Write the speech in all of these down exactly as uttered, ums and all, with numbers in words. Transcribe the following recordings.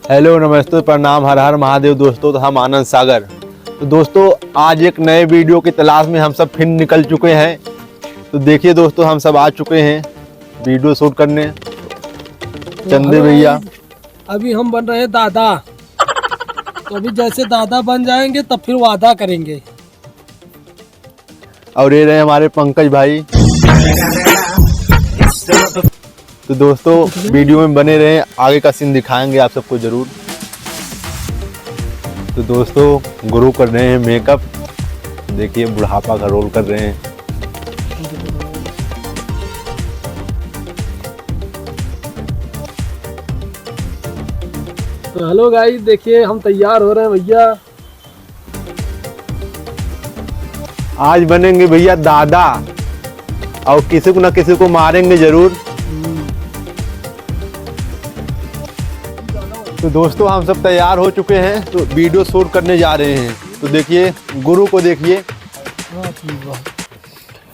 हेलो, नमस्ते, प्रणाम, हर हर महादेव दोस्तों। तो हम आनंद सागर। तो दोस्तों, आज एक नए वीडियो की तलाश में हम सब फिर निकल चुके हैं। तो देखिए दोस्तों, हम सब आ चुके हैं वीडियो शूट करने। चंदे भैया। अभी हम बन रहे हैं दादा। तो अभी जैसे दादा बन जाएंगे तब फिर वादा करेंगे। और ये रहे हमारे पंकज भाई। तो दोस्तों, वीडियो में बने रहें, आगे का सीन दिखाएंगे आप सबको जरूर। तो दोस्तों, गुरु कर रहे हैं मेकअप, देखिए बुढ़ापा का रोल कर रहे हैं। तो हेलो गाइस, देखिए हम तैयार हो रहे हैं भैया। आज बनेंगे भैया दादा, और किसी को ना किसी को मारेंगे जरूर। तो दोस्तों, हम सब तैयार हो चुके हैं, तो वीडियो शूट करने जा रहे हैं। तो देखिए, गुरु को देखिए।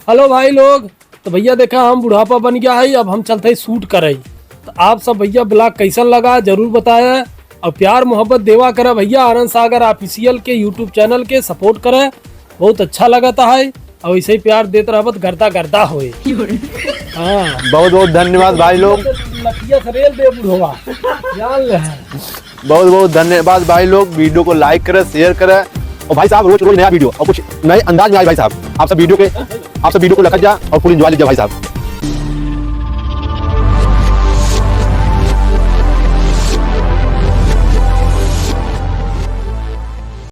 हेलो भाई लोग, तो भैया देखा, हम बुढ़ापा बन गया है, अब हम चलते हैं शूट करे। तो आप सब भैया ब्लॉग कैसन लगा जरूर बताया, और प्यार मोहब्बत देवा करा भैया। आनंद सागर ऑफिशियल के यूट्यूब चैनल के सपोर्ट करे, बहुत अच्छा लगता है, और ऐसे ही प्यार देत रहबत, गर्दा गर्दा होए। हाँ। बहुत बहुत धन्यवाद भाई लोग। लठिया से रेल दे बुढ़वा, जान ले। बहुत बहुत धन्यवाद भाई लोग, वीडियो को लाइक करें, शेयर करें, और भाई साहब रोज रोज नया वीडियो और कुछ नए अंदाज में आए भाई साहब। आप सब वीडियो के, आप सब वीडियो को लखत जा और फुल एंजॉय लीजिए भाई साहब।